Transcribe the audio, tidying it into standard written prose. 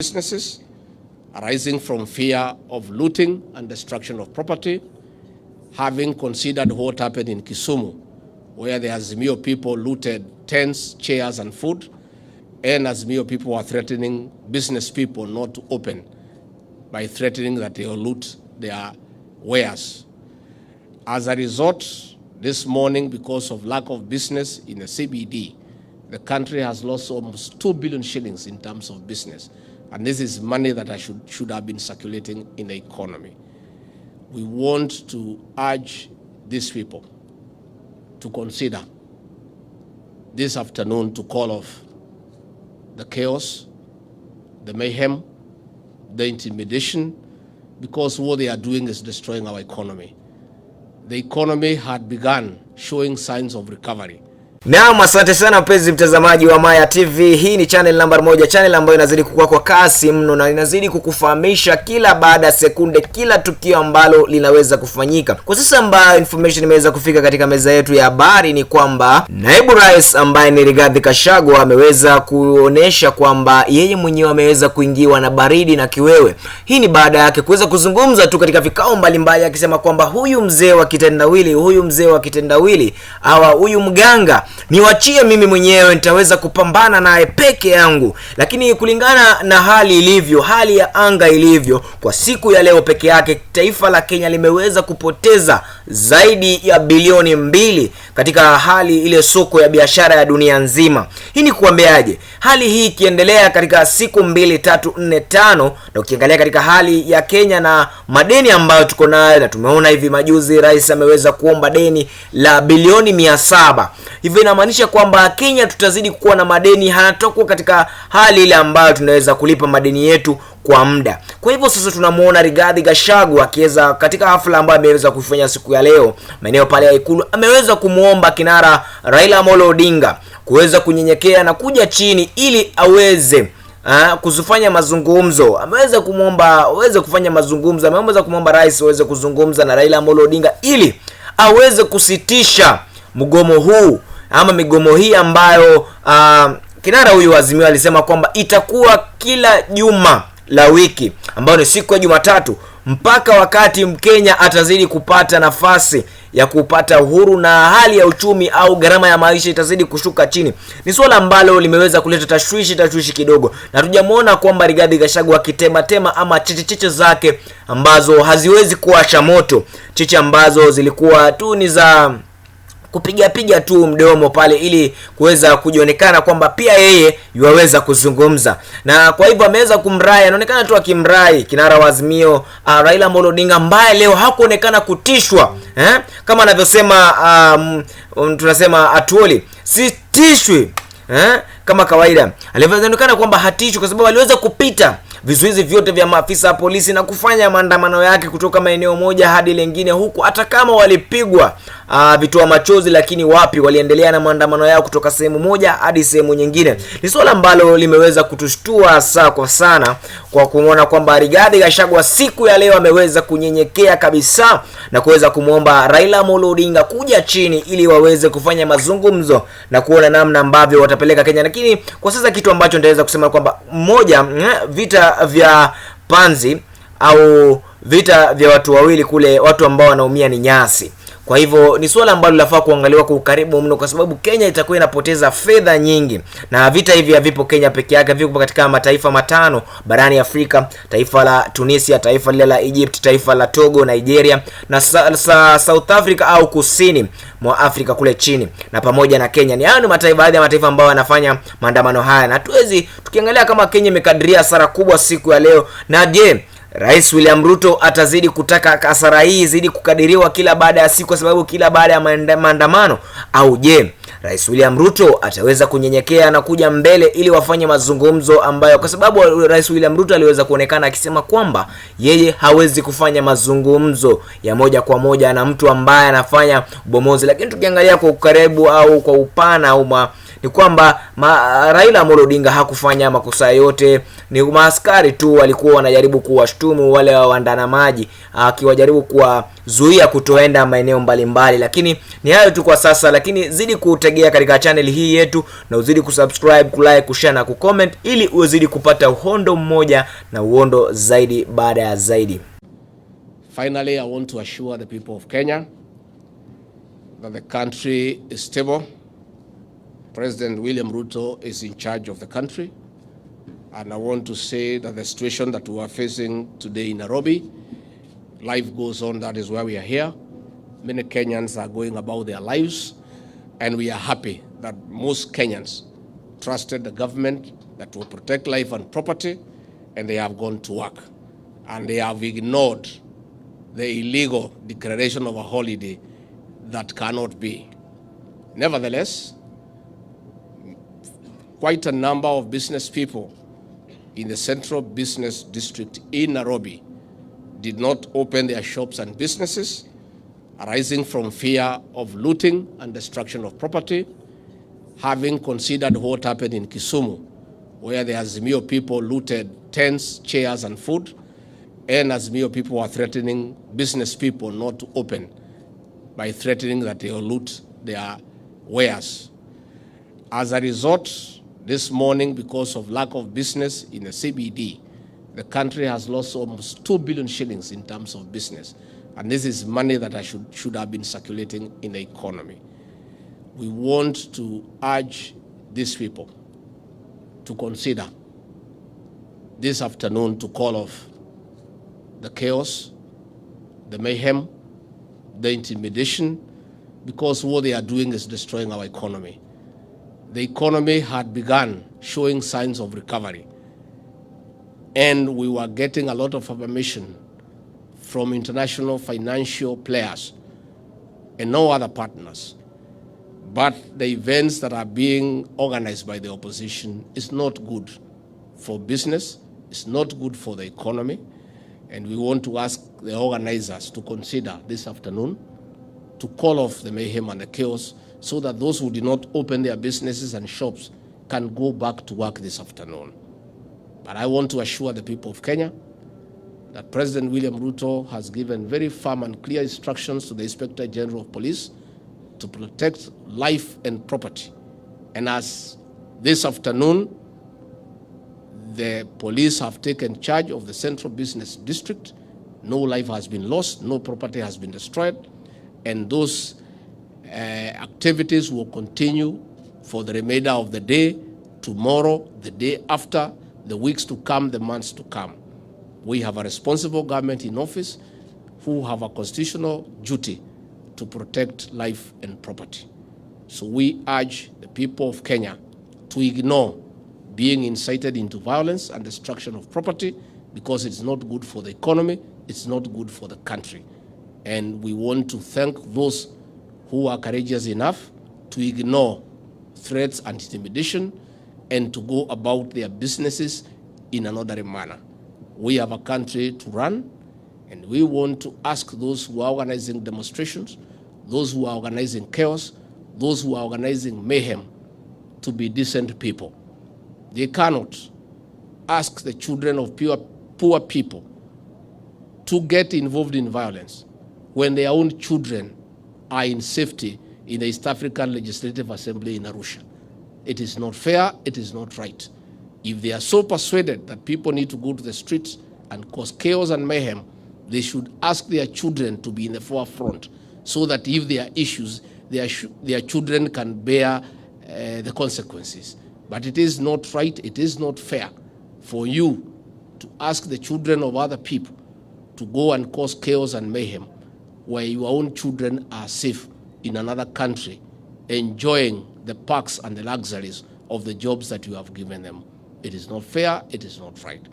Businesses arising from fear of looting and destruction of property, having considered what happened in Kisumu, where the Azimio people looted tents, chairs, and food, and Azimio people were threatening business people not to open by threatening that they will loot their wares. As a result, this morning, because of lack of business in the CBD, the country has lost almost 2 billion shillings in terms of business. And this is money that should have been circulating in the economy. We want to urge these people to consider this afternoon to call off the chaos, the mayhem, the intimidation, because what they are doing is destroying our economy. The economy had begun showing signs of recovery. Naam, asante sana mpenzi mtazamaji wa Maya TV. Hii ni channel namba moja, channel ambayo inazidi kukua kwa kasi mno na inazidi kukufahamisha kila baada ya sekunde kila tukio ambalo linaweza kufanyika. Kwa sasa ambayo information imeweza kufika katika meza yetu ya habari ni kwamba naibu rais ambaye ni Rigathi Gachagua ameweza kuonesha kwamba yeye mwenyewe ameweza kuingiwa na baridi na kiwewe. Hii ni baada yake kuweza kuzungumza tu katika vikao mbalimbali akisema kwamba huyu mzee wa kitendawili, huyu mzee wa kitendawili, awa huyu mganga niwachie mimi mwenyewe, nitaweza kupambana naye peke yangu. Lakini kulingana na hali ilivyo, hali ya anga ilivyo kwa siku ya leo peke yake, taifa la Kenya limeweza kupoteza zaidi ya bilioni 2 katika hali ile soko ya biashara ya dunia nzima. Hii ni kuambiaje? Hali hii ikiendelea katika siku mbili, tatu, nne, tano, na ukiangalia katika hali ya Kenya na madeni ambayo tuko nayo, na tumeona hivi majuzi rais ameweza kuomba deni la bilioni 700. Hivyo inamaanisha kwamba Kenya tutazidi kuwa na madeni, hatakuwa katika hali ile ambayo tunaweza kulipa madeni yetu kwa muda. Kwa hivyo sasa tunamuona Rigathi Gachagua akiweza katika hafla ambayo ameweza kufanya siku ya leo maeneo pale ya Ikulu, ameweza kumuomba kinara Raila Amolo Odinga kuweza kunyenyekea na kuja chini ili aweze kufanya mazungumzo. Ameweza kumwomba aweze kufanya mazungumzo, ameweza kumwomba rais aweze kuzungumza na Raila Amolo Odinga ili aweze kusitisha mgomo huu ama migomo hii ambayo kinara huyu wa Azimio alisema kwamba itakuwa kila juma la wiki ambayo ni siku ya Jumatatu mpaka wakati Mkenya atazidi kupata nafasi ya kupata uhuru na hali ya uchumi au gharama ya maisha itazidi kushuka chini. Ni suala ambalo limeweza kuleta tashwishi kidogo, na tujamuona kwamba Rigathi Gachagua akitema tema ama cheche cheche zake ambazo haziwezi kuwasha moto, cheche ambazo zilikuwa tu ni za kupiga piga tu mdomo pale ili kuweza kujionekana kwamba pia yeye yuwaweza kuzungumza, na kwa hivyo ameweza kumrai, anaonekana tu akimrai kinara wa Azimio Raila Amolo Odinga ambaye leo hakuonekana kutishwa, eh? Kama anavyosema tunasema Atuoli sitishwi, eh? Kama kawaida alivyoonekana kwamba hatishwi kwa sababu aliweza kupita vizuizi vyote vya maafisa wa polisi na kufanya maandamano yake kutoka maeneo moja hadi lengine, huku hata kama walipigwa vitoa machozi, lakini wapi, waliendelea na maandamano yao kutoka sehemu moja hadi sehemu nyingine. Ni suala ambalo limeweza kutushtua saa kwa sana kwa kumwona kwamba Rigathi Gachagua siku ya leo ameweza kunyenyekea kabisa na kuweza kumwomba Raila Amolo Odinga kuja chini ili waweze kufanya mazungumzo na kuona namna ambavyo watapeleka Kenya. Lakini kwa sasa kitu ambacho nitaweza kusema kwamba mmoja, vita vya panzi au vita vya watu wawili kule, watu ambao wanaumia ni nyasi. Kwa hivyo ni suala ambalo linafaa kuangaliwa kwa ukaribu mno, kwa sababu Kenya itakuwa inapoteza fedha nyingi, na vita hivi havipo Kenya peke yake, vipo katika mataifa matano barani Afrika: taifa la Tunisia, taifa lile la Egypt, taifa la Togo, Nigeria na South Africa au kusini mwa Afrika kule chini, na pamoja na Kenya. Ni hayo ni mataifa, baadhi ya mataifa ambayo wanafanya maandamano haya, na tuwezi tukiangalia kama Kenya imekadiria hasara kubwa siku ya leo. Na je, Rais William Ruto atazidi kutaka hasara hii izidi kukadiriwa kila baada ya siku, kwa sababu kila baada ya maandamano? Au je, Rais William Ruto ataweza kunyenyekea na kuja mbele ili wafanye mazungumzo ambayo, kwa sababu Rais William Ruto aliweza kuonekana akisema kwamba yeye hawezi kufanya mazungumzo ya moja kwa moja na mtu ambaye anafanya ubomozi. Lakini tukiangalia kwa ukaribu au kwa upana au Ni kwamba Raila Amolo Odinga hakufanya makosa yote, ni maaskari tu walikuwa wanajaribu kuwashtumu wale waandamanaji, akiwajaribu kuwazuia kutoenda maeneo mbalimbali. Lakini ni hayo tu kwa sasa, lakini zidi kutegea katika channel hii yetu na uzidi kusubscribe, kulike, kushare na kucomment ili uzidi kupata uhondo mmoja na uhondo zaidi baada ya zaidi. Finally, I want to assure the people of Kenya that the country is stable. President William Ruto is in charge of the country. And I want to say that the situation that we are facing today in Nairobi, life goes on, that is why we are here. Many Kenyans are going about their lives, and we are happy that most Kenyans trusted the government that will protect life and property, and they have gone to work. And they have ignored the illegal declaration of a holiday that cannot be. Nevertheless, quite a number of business people in the Central Business District in Nairobi did not open their shops and businesses, arising from fear of looting and destruction of property, having considered what happened in Kisumu, where the Azimio people looted tents, chairs, and food, and Azimio people were threatening business people not to open by threatening that they will loot their wares. As a result, this morning, because of lack of business in the CBD, the country has lost almost 2 billion shillings in terms of business. And this is money that I should have been circulating in the economy. We want to urge these people to consider this afternoon to call off the chaos, the mayhem, the intimidation, because what they are doing is destroying our economy. The economy had begun showing signs of recovery, and we were getting a lot of affirmation from international financial players and no other partners. But the events that are being organized by the opposition is not good for business, it's not good for the economy, and we want to ask the organizers to consider this afternoon to call off the mayhem and the chaos so that those who did not open their businesses and shops can go back to work this afternoon. But I want to assure the people of Kenya that President William Ruto has given very firm and clear instructions to the Inspector General of Police to protect life and property. And as this afternoon, the police have taken charge of the Central Business District. No life has been lost, no property has been destroyed, and those activities will continue for the remainder of the day, tomorrow, the day after, the weeks to come, the months to come. We have a responsible government in office who have a constitutional duty to protect life and property. So we urge the people of Kenya to ignore being incited into violence and destruction of property, because it's not good for the economy, it's not good for the country. And we want to thank those who are courageous enough to ignore threats and intimidation and to go about their businesses in an orderly manner. We have a country to run, and we want to ask those who are organizing demonstrations, those who are organizing chaos, those who are organizing mayhem, to be decent people. They cannot ask the children of poor people to get involved in violence when their own children are in safety in the East African Legislative Assembly in Arusha. It is not fair, it is not right. If they are so persuaded that people need to go to the streets and cause chaos and mayhem, they should ask their children to be in the forefront so that if there are issues, their children can bear the consequences. But it is not right, it is not fair for you to ask the children of other people to go and cause chaos and mayhem where your own children are safe in another country, enjoying the perks and the luxuries of the jobs that you have given them. It is not fair, it is not right.